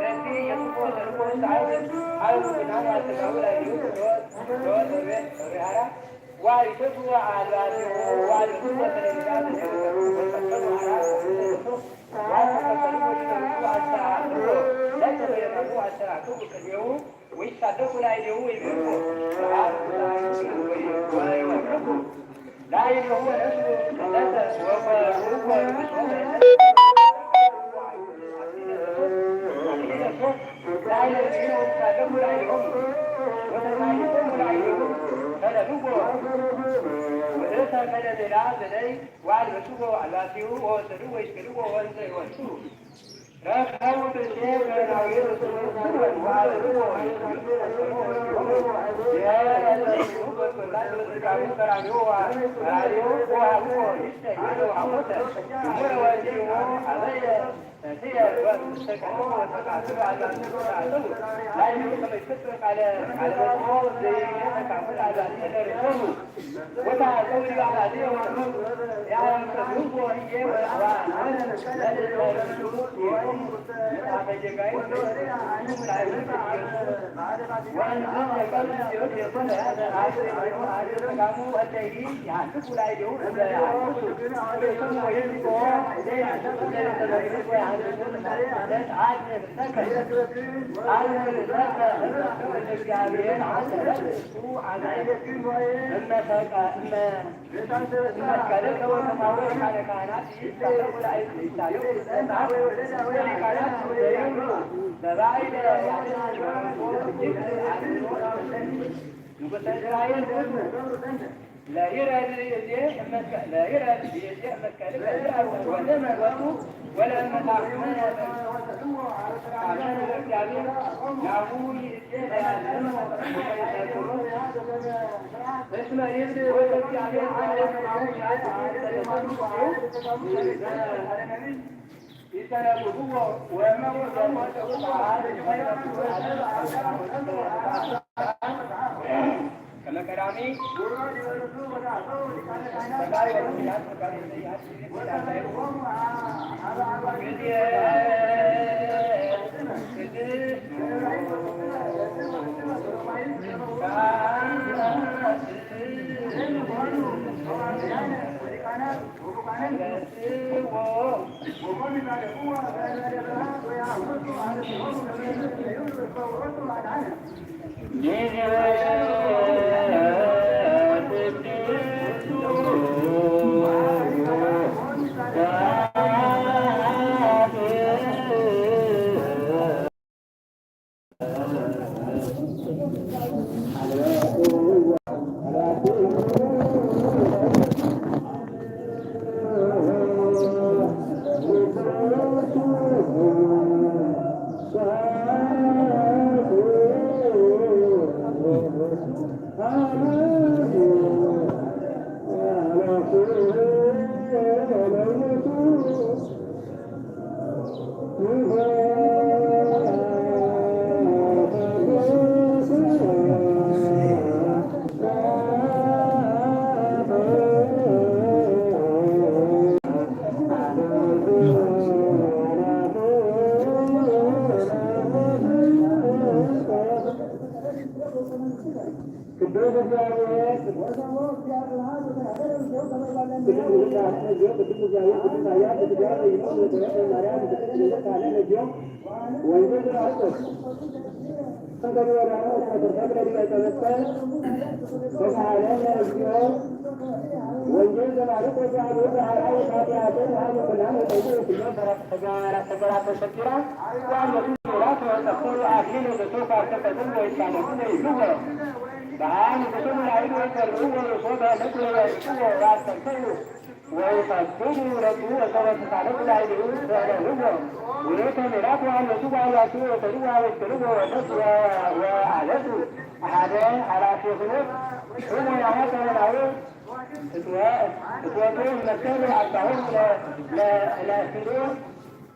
ነቲ የስቆ ዘልቆ ሰዓት ኣብ ምናን ኣስተጋብእ ላይሁ ዶ ዶ ዶ ዶ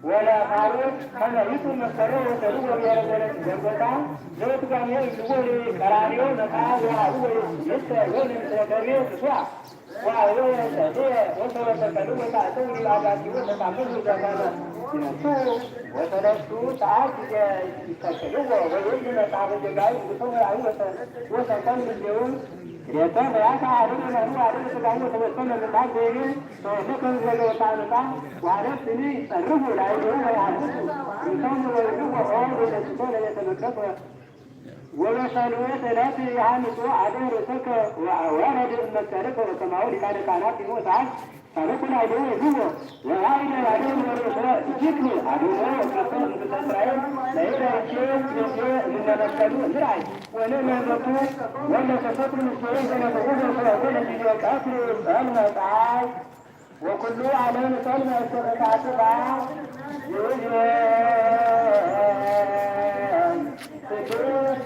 ወለፋሩ ከመ ይኩን መሰሎ ወተሩ ወብሔረ ዘረ ዘንጎታ ዘወትጋሜ ይወሪ ቀራንዮ መጽአ ወሃቡ ወይስ ምስለ ወይም ምስለ ከርቤ ትስዋ ወአውዕየ ጸድየ ወተወሰከሉ ወተአተው ዲበ አጋዚኡ ተሳፍሩ ዘከመ ክልኤቱ ወሰለስቱ ሰዓት ይቀትልዎ ወይም መጽሐፈ ጀጋዩ ንጉሶም ወአዊ ወሰ-፣ ወሰከም ምስሌሁ ክልኤተ በያተ አደም ወመኑ አደም ስጋሁ ወተበሰመ ምሳት ዘይብል ተወልደ ከመ ዘገበታ ምሳ ወአደም ስኒ ይጸርፉ ላዕሌሁ ወይአልብሱ ርእሶሙ ወይብልዎ ኦ ዘይነስቶ ለቤተ መቅደስ ወበሰንበት ዕለት የሐንጹ አደም ርእሰከ ወአወረድ እመሰልከ ወከማሁ ሊቃነ ካህናት ይሞት አብ ሳልኩ ላዕሌሁ ይብልዎ ወአይደ አደም ወርእሶ ኢይክሉ አደሞ ወክርስቶስ ንጉሠ እስራኤል ለይደርቼ ሴቴ እምነ መስቀሉ እንርአይ ወንእመን ሎቱ ወለ ተሰቅሉ ምስሌሁ ዘነተጉዞ ሰወኮነ ጊዜ ቀትር ጸልመ ፀሐይ ወኩሉ ዓለም ጸልመ እስከ ተሳትፋ ይእዜን ስግደቱ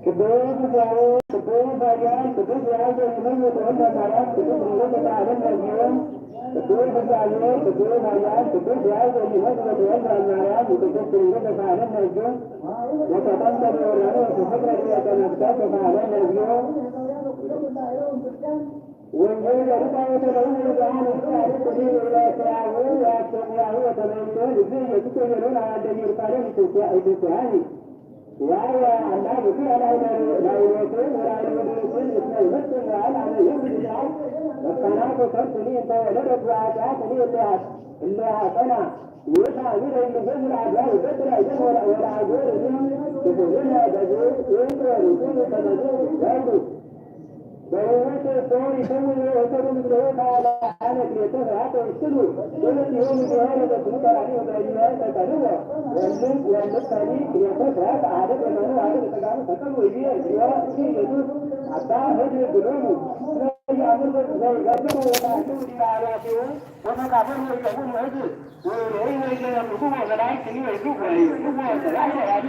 ቅዱስ እግዚአብሔር፣ ቅዱስ ኃያል፣ ቅዱስ የአብ ዘመን የተወልደ አማራጭ፣ ቅዱስ ድንግል ተሳለን ነዚዮ፣ ቅዱስ እግዚአብሔር፣ ቅዱስ ኃያል፣ ቅዱስ የአብ ዘመን የተወልደ አማራጭ፣ ቅዱስ ድንግል ተሳለን ነዚዮ፣ ወተጠምቀ በዮርዳኖስ ወተሰቅለ በእፀ መስቀል ተሳለን ነዚዮ። ወንጌል ለሉቃስ ወተለዉ ለዛሃን እስራኤል ቅዱስ ወያስተያሁ ወያስተያሁ ወተለምዶ ልብ ኢየሱስ ወንጌሉን አዋልደ ኢየሩሳሌም ኢትዮጵያ ኢትዮጵያኒ ያየ አላ ብክር አላይነ ላይነቱ ወላይነ ወደረስን እስመ ይመጽእ በዓል አነ ይሁን ብልዓል መካናት ወከርቱኒ እንተ ወለደት ወአጢአት እሊ እለ አጠና ይታ ምረ ይሁን ለአድዋ ይበድር አይደን ወላ ወላ አገር እሊ ትሁን በዚ ይንገሩ ሁሉ ተመዞ ይዛይዱ በውት ሶር ይሰውር ወሰሩ ምስለ ካለ አለ ክሌተ ሰዓት ወይስሉ ሁለት ይሁን ብሔር በስሙ ቀራኒ ወበዲያ ተቀርቦ ወልም ወልም ሰኒ ክሌተ ሰዓት አደ በመኑ አደ በተጋሙ ተቀሉ ይብየ እግዚኦ ኢየሱስ አባ ህድ ብሎሙ ስለያምር ዘይገብሩ ወታቸው ዲባሪያሲው ወመቃብር ወይቀቡም ህዝብ ወይሬይ ወይዘረብኩ ወመላእክት ወይብሉ ወይብሉ ወሰላም ያሉ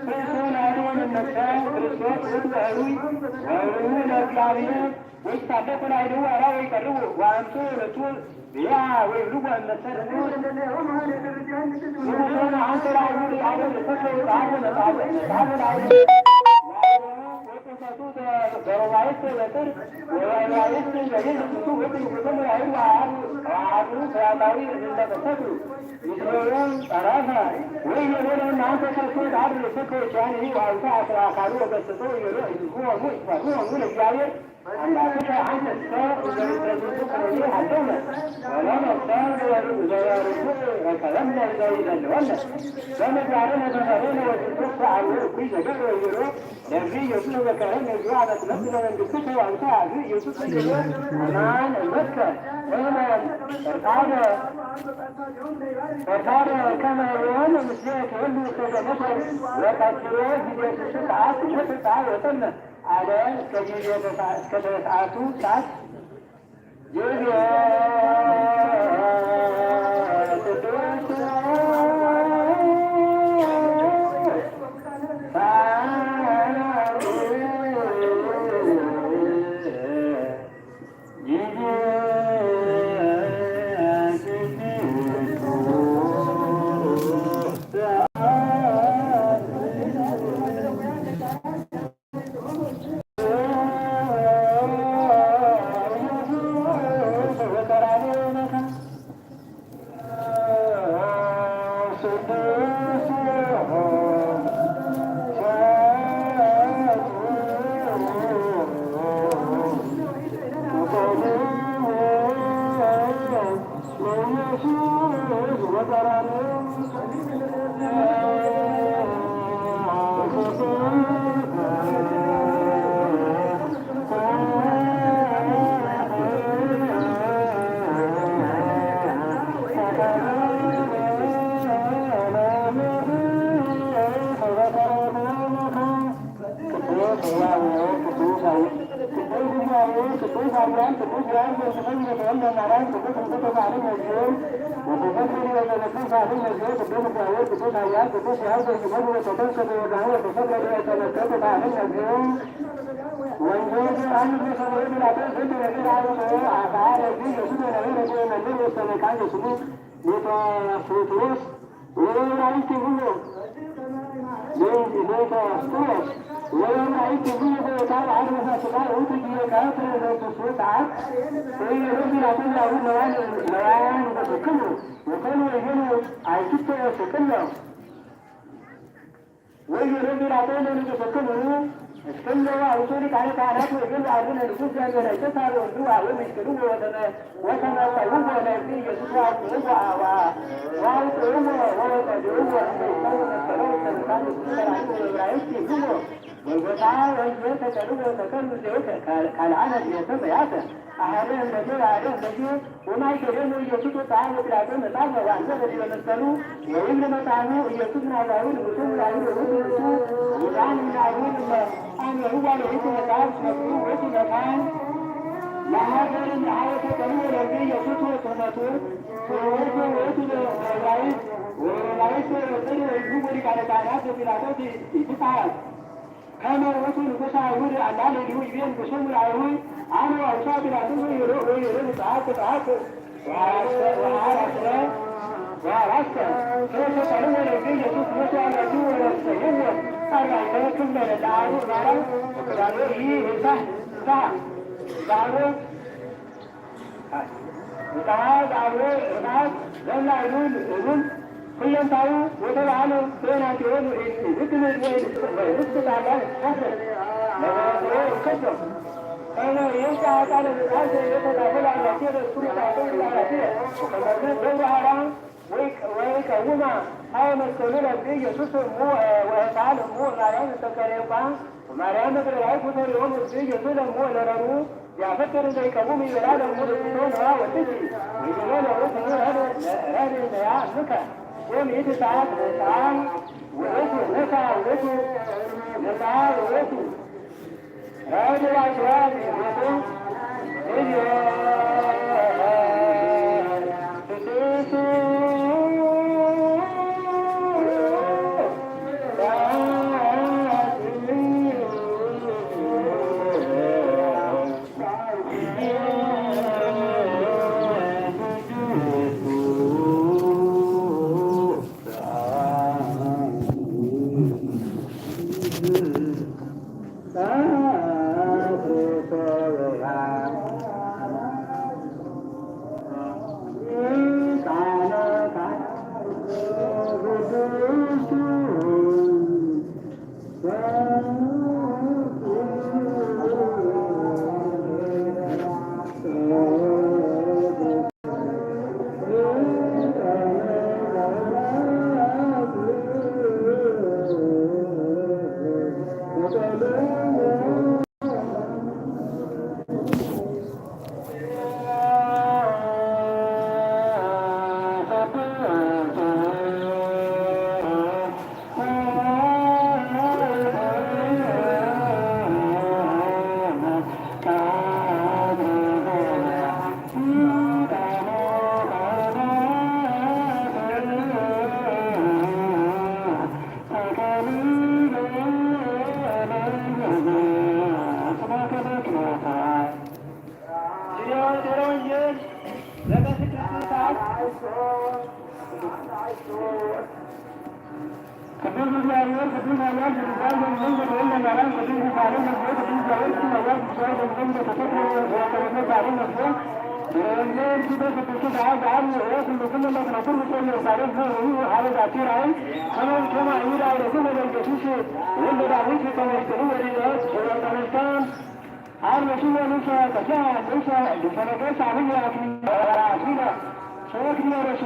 ክርስቶስ አድወን ነሳ ክርስቶስ ውእቱ ባህሩ ወውሉ ለእግዚአብሔር ወይሳለቁ ላዕሌሁ አራ ወይቀርቡ ወአምጡ ለቱ ብያ ወይብሉ ወመሰል ንጉሶን አንተ ላዕሉ ሊአደም ለተሰው ጣሉ መጣሉ መጣሉ ላዕሉ ወጥፈቱ በሮማይት በጥር ወሮማይት በይዝ ብዙ ወጥር ብዙ ላዕሉ አሉ አሉ ያታዊ እንደተሰግሩ ይትበረም ጠራፋ ወይ የበለ እናንተ ክርስቶስ አድር ለተሰው ቻን ይህ ዋልታ አስራ አካሉ ወገሰጸው ይበለ ይዝኩ ወሙ ይትፈሩ ወሙ ለእግዚአብሔር አምላክከ አንተ እስከ እንዘ ይትረግጡ ከመ ሀለውነ ወለነ እስከ እንዘ ይርቁ ረከበነ እንዘ ይደልወነ በምግባርነ በመሬነ ወትንሱሰ አሉ እኩይ ዘገብረ ይሮ ለእግዚእ ኢየሱስ ዘከረነ እግዚኦ አመ ትመጽእ ለመንግሥትከ ወአንተ አግዚእ ኢየሱስ ወይሮ አማን እመትከ እመን ፈርቃደ ፈርቃደ ከመ ዮም ምስሌ ትወሉ እስከ ገነተ ወቀትሎ ጊዜ ስዓት ወጥንት ፀሐይ ወጠመ አለ እስከ ጊዜ እስከ ተስዓቱ ሰዓት ጊዜ ቅዱስ ቅዱስ አርያም ቅዱስ ያሬድ ዘእግዚኦ ተወልደ ማርያም ቅዱስ እንተ ተሳለ መዝጊብ ወተፈቅድ ወዘመክር ሳለ መዝጊብ ቅዱስ እግዚአብሔር ቅዱስ ኃያል ቅዱስ ያሬድ ዘእግዚኦ ወተፈቅድ ወዘመክር ሳለ መዝጊብ ወንጌል ዮሐንስ መሰረቱ ላተ ዘንድ ነገር አውጥቶ አፋ ለዚህ ኢየሱስ ወነገረ መምህር ውስተ መካን ስሙ ሊቶስጥሮስ ወለወላዲቱ ይብሎ ሊቶስጥሮስ ወለወላዲቱ ይብሎ በወታ በአርበሳ ስጋ ውእቱ ጊዜ ከአት ለብሱ ሰዓት ወይሁን ቢላትን ላሁ ለዋን ለዋን በስክሙ ወከሉ ወይሁኑ አይትቶ ስቅሎ ወይሁን ቢላትን ንጉስክሙ እስክሎ አውቶ ሊቃነ ካህናት ወይሁን አቡነ ንጉስ ዘንበረ ተሳሉ እንዱ አሁን ምስክሩ ወተመ ወተመጠውዎ ለእግዚእ ኢየሱስ ወአውፅእዎ አዋ ወአውፅእዎ ወወሰድዎ እንደ ይሰው መሰለው ተምሳሌ ተራኒ ወዕብራይስጥ ይብልዎ ጎልጎታ ወንጌል ተቀልዎ ተከሉ ሌት ካልአነ ቤተ መያተ አሐደ እንደሴ አሐደ እንደሴ ወማይ ከደሙ ኢየሱስ ወፀሐ ወቅዳሴ መጽሐፍ ወአንተ በዲበ መስቀሉ ወይም ለመጽሐፉ ኢየሱስ ናዝራዊ ንጉሱ ምራዊ ውእቱ ውእቱ ውዳን ምናዊ እመ አነ ህዋ ለይቱ መጽሐፍ መስሉ ውእቱ መካን ለሀገር ለሀበ ተቀልዎ ለእግዚእ ኢየሱስ ወትርፈቱ ወወልዶ ውእቱ በዕብራይስጥ ወበዕብራይስጥ ወጽድቅ ህዝቡ ወሊቃነ ካህናት ዘጲላጦስ ይትጽሐፍ ከመ ውእቱ ንጉሠ አይሁድ አላ ለሊሁ ይቤ ንጉሶሙ ለአይሁድ አነ አውሳ ጲላጦስ ወይሮ ወይሮ ንጽሐፍ ተጽሐፍ ወአራስተ ወአራስተ ወአራስተ ከመ ተቀልዎ ለእግዚእ ኢየሱስ ሞቱ አላቱ ወረሰይዎ አራይተ ክብለ ለአይሁድ ማርያም ወክዳሎ ይህ ሳህ ሳህ ዛሮ ርትዓት አልቦ ርትዓት ዘላዕሉ ልዑሉን ኩለንታኡ ወተባህለ በይናቲሆን ንስጥጣላ ይትፈስር ለበረስሮ ይከሶ ከመ ይንሳ ቃለ ምጽአት ዘይተካፈል አላቴ ለስኩሩ ታቶ ላላቴ ወከመ ገብረ አራ ወይቀውማ ሀበ መስቀሉ ለእግዚእ ኢየሱስ እሙ ወህፃን እሙ ማርያም እንተቀሬባ ወማርያም መግደላዊት ወፈሪሆም እሱ ኢየሱስ ለሙ ወለረሩ ያፈቅር ዘይቀውም ይበላ ለሙ ለብሶ ነዋ ወጥቲ ወይበሎ ለውስ ረድ ነያ ምከ ወሚእቲ ሰዓት ነፃ ውእቱ ነፃ ውእቱ ነፃ ውእቱ ረድ ዋጅዋ ቤቱ ቅዱስ እግዚአብሔር ቅዱስ ኃያል ቅዱሳን ዘምድር ዘተወልደ ማርያም ቅዱስ ሚካኤል መዝገብ ቅዱስ ዳዊት ቅዱስ ኃያል ቅዱሳን ዘምድር ዘተፈጥሮ ዘተፈጥሮ ዛሬ መዝገብ በወንጌል ፊደል ቅዱስ ዳዊት በዓል ወይት ሁሉ ክልል ለትነብር ውስተ ኢየሩሳሌም ዘሩ ሀበ ዛቲ ራእይ ከመ ቶማ ይሁዳ አይረቱ ወደ ኢየሱስ ወልደ ዳዊት ከመ ይስጥሩ ወደ ዳዊት ወደ ተነስተን አልመሲሁ ወልሰ ከሰ ልሰ ልሰነገስ አብይ አክሊለ አክሊለ ሶክ ዲበረሶ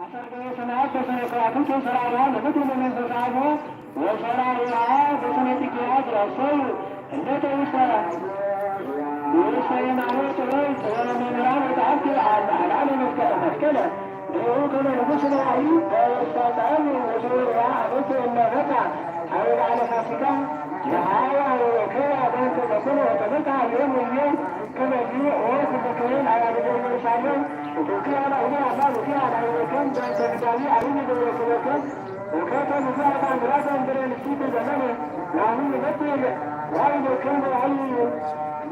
አሰርገ ሰማያት በሰረከዋክብቶ ሰራሪያ ለምድር ለመንፈሳቦ ወሰራሪያ በሰነጢቅያ ድረሰው እንደ ተውሰ ንሰየማኖ ጥበብ ጥበብ መምህራን ወጸሐፍት አላለ መፍቀረ መፍቀለ ርኡ ከመ ንጉሥ ነዋሪ በውስተ ጸሩ ወሰወሪያ አበሰ እለ መጣ ሀበ በዓለ ፋሲካ የሃዋ ዮም እየ ከመዚ ኦ ኩልክን ኣያድሎ ኢየሩሳሌም እቶኪ ኣማእዜ ኣማ ሉኪ ኣዳይወከም ዳንተ ግዳሚ ኣብይ ደረክበከም ወከተ ብዙ ኣባንድራተ እንድረ ንስቲ ዘመነ ናሁ ይበጥል ዋይ ለከም ወአይ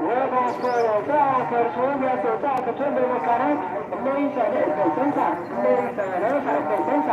ወባስኮ ወጣ ከርሶ ያስወጣ ከቸን በመካናት እመይሰለ እመይሰንታ እመይሰለ እመይሰንታ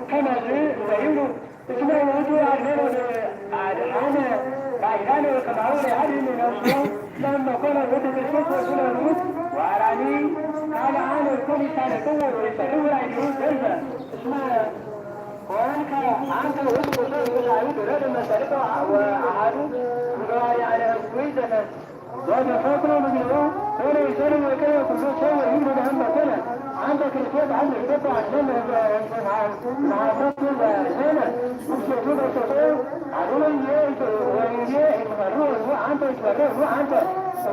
ከመዝ ዘይብሉ እስመ ውእቱ አድነነ አድኃነ ባዕዳነ ከማሁ ያድን ነፍሱ ለእመ ኮነ ውእቱ ክርስቶስ ወስለ ንጉሥ ወአራኒ ካልአነ እኮ ይሳለቅዎ ወይፈርሁ ላዕሌሁ ዘልፈ እስመ ኮንከ አንተ ውእቱ ክርስቶስ ወዳዊት ወረደ መሰልከ ወአሐዱ ምግባሪ አለ እኩይ ዘፈስ ወተፈቅሮ ምግብኡ ኮነ ይሰሩ ወቀየ ኩሉ ሰው ወይብሉ ለህም በኮነ አንተ ክርስቶስ አንተ ይገባ አድነን ለህዝበ ለሐሰቱ ለህዝበነ ውስቴቱ በሰቶ አቡነ ወይዬ ይትፈሩ ወይሁ አንተ ይትፈሩ ወይሁ አንተ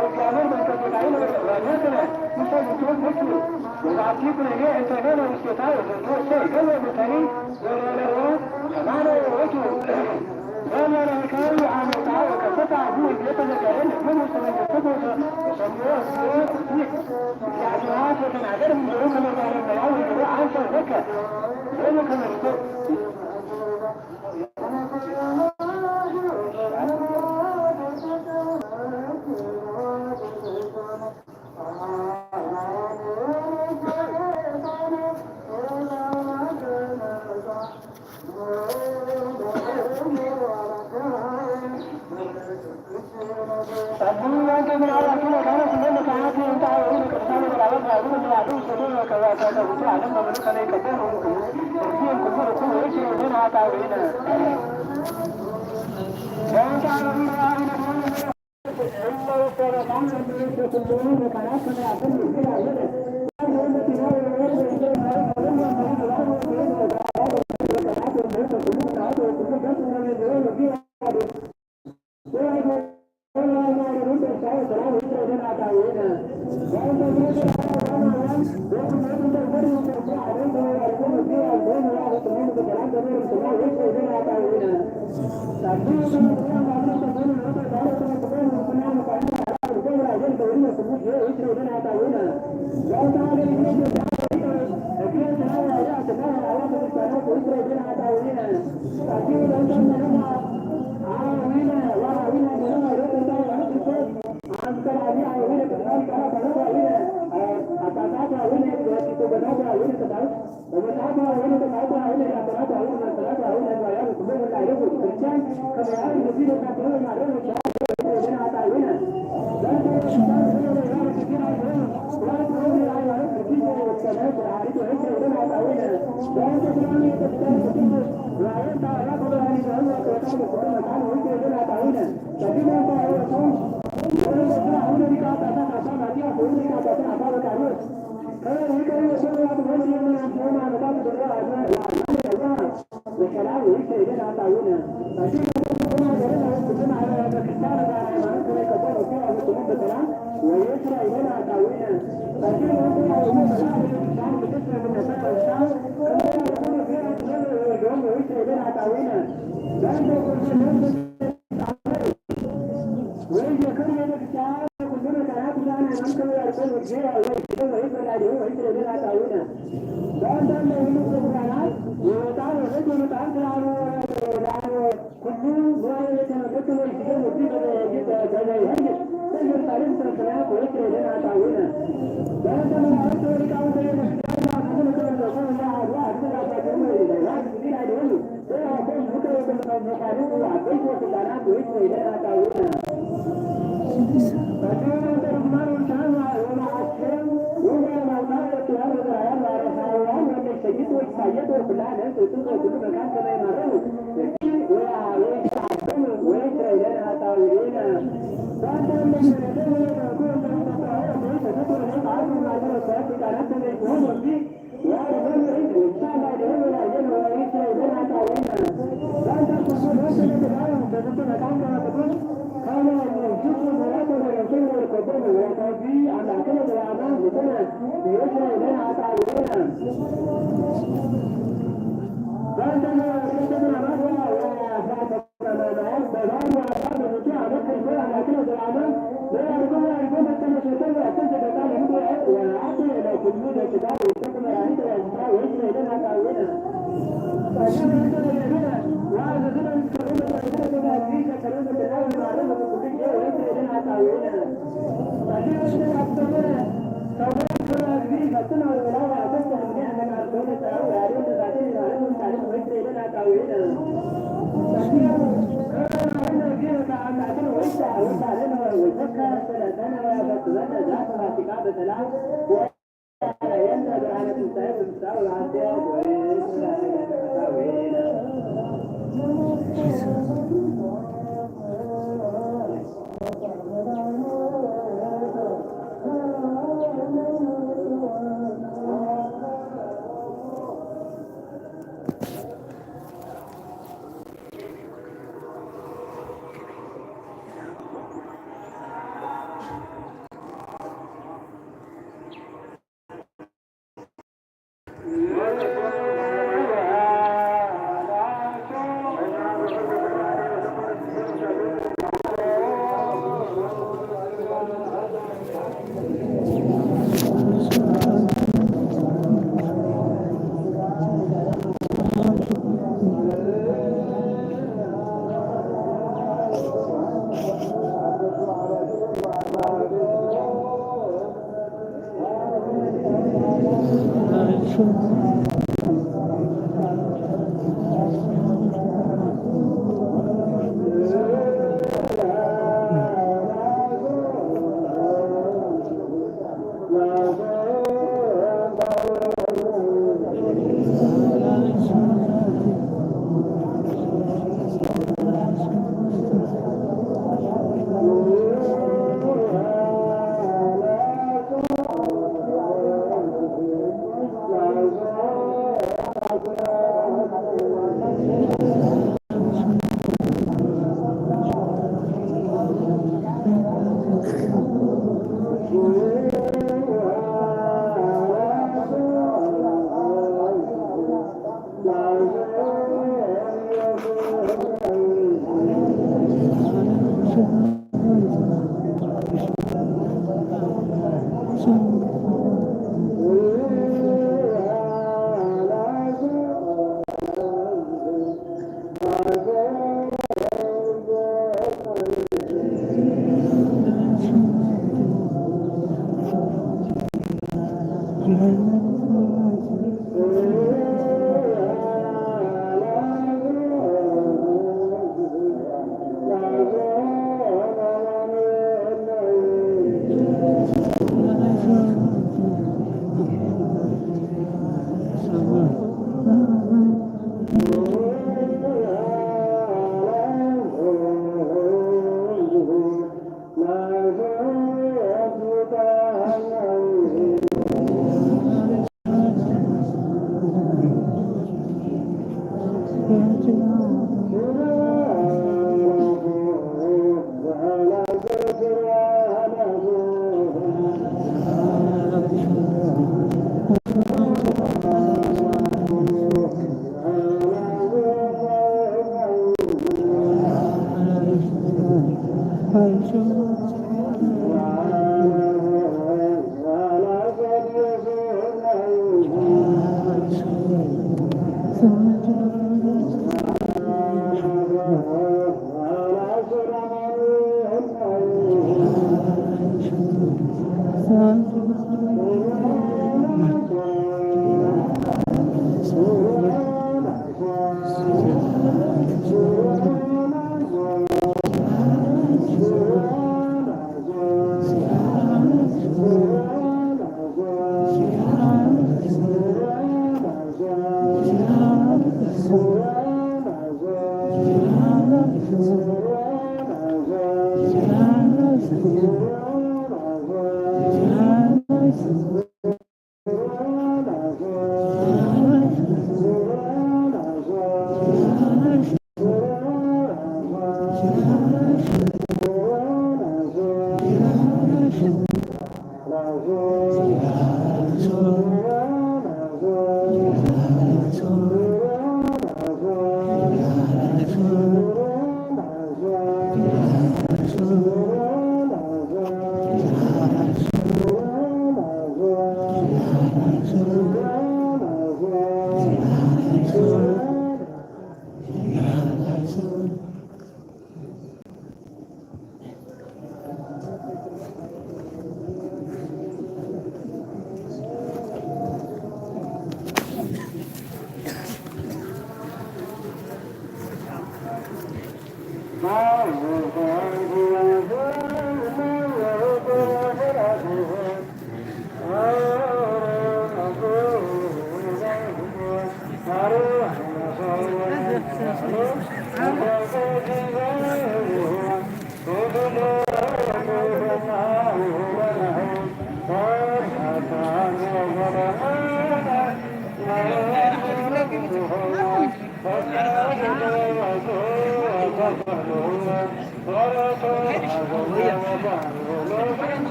እግዚአብሔር መንፈስ ጌታዊ ለወደስነ ምሰ ልጆች ምቹ ወዛቲ ኩነኔ እንተነ ለውስቴታ ወዘንቶ ሰው ይገወ ምተኒ ወለለዎ ከማነ ወቱ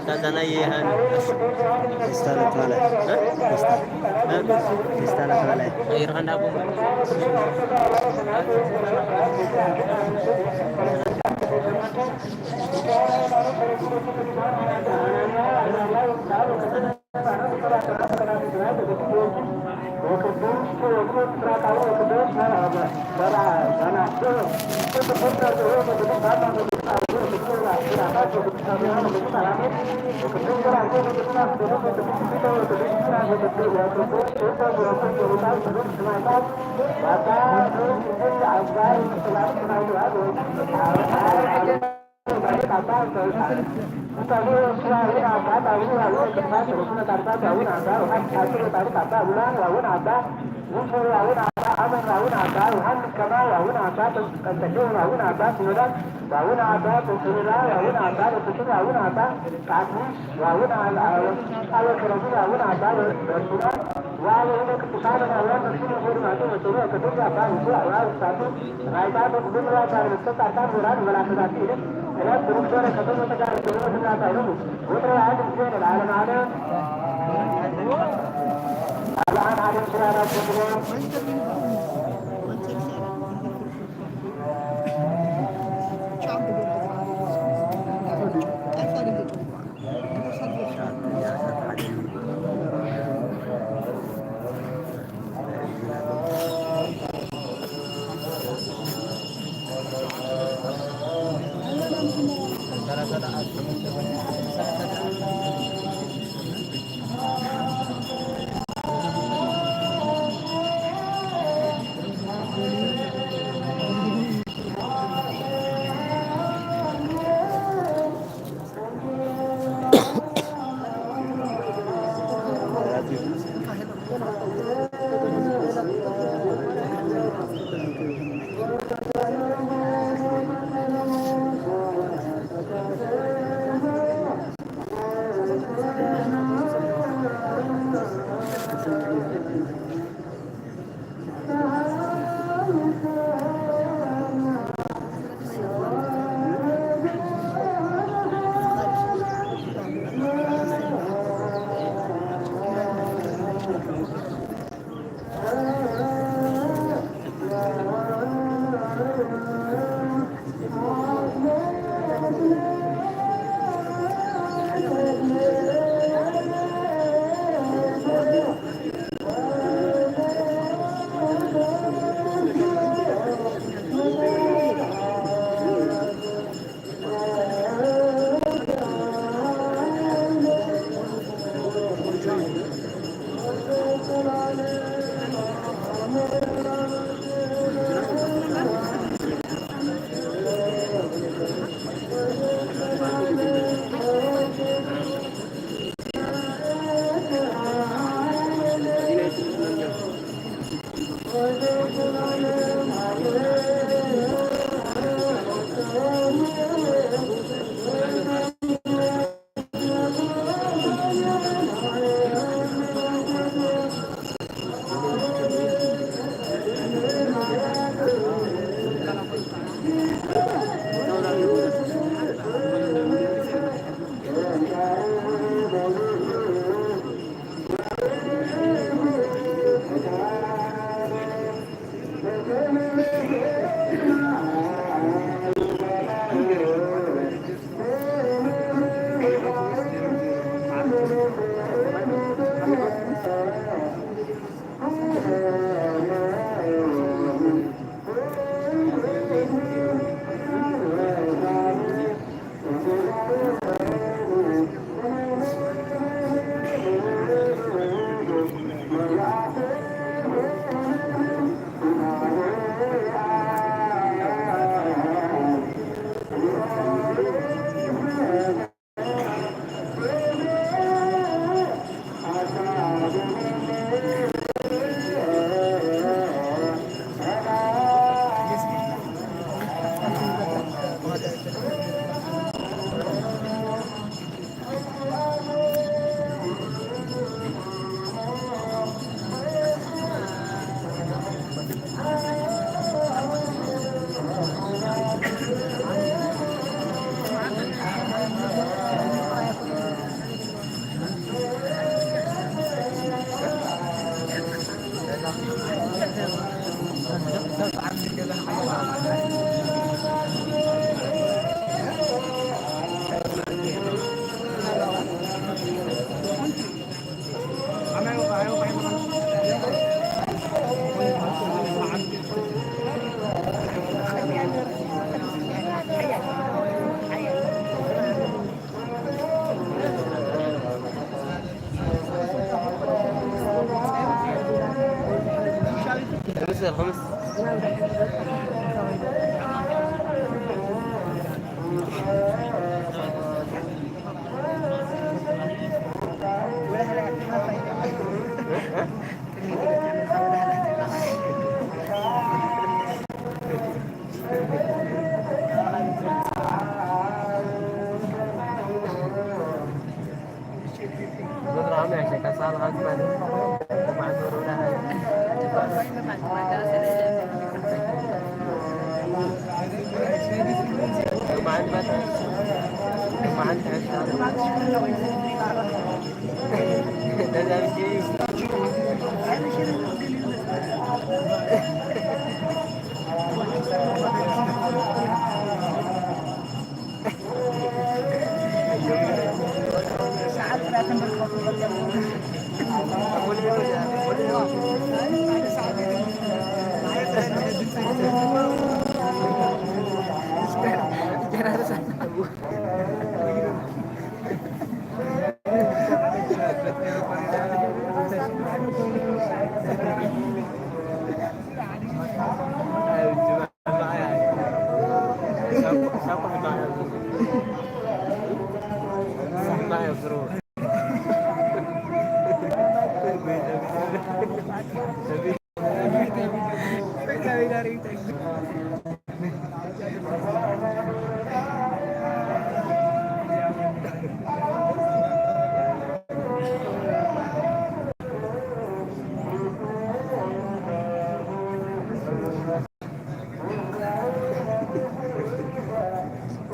Tazana yehan. Kristal atwala. Kristal. Kristal atwala. Irhan dabu.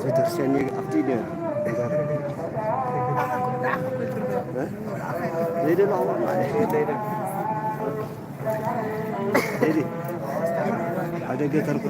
ቤተክርስትያን ኣብቲ ደ ዘይደለ ዘይደለ ሓደ ገተርኩ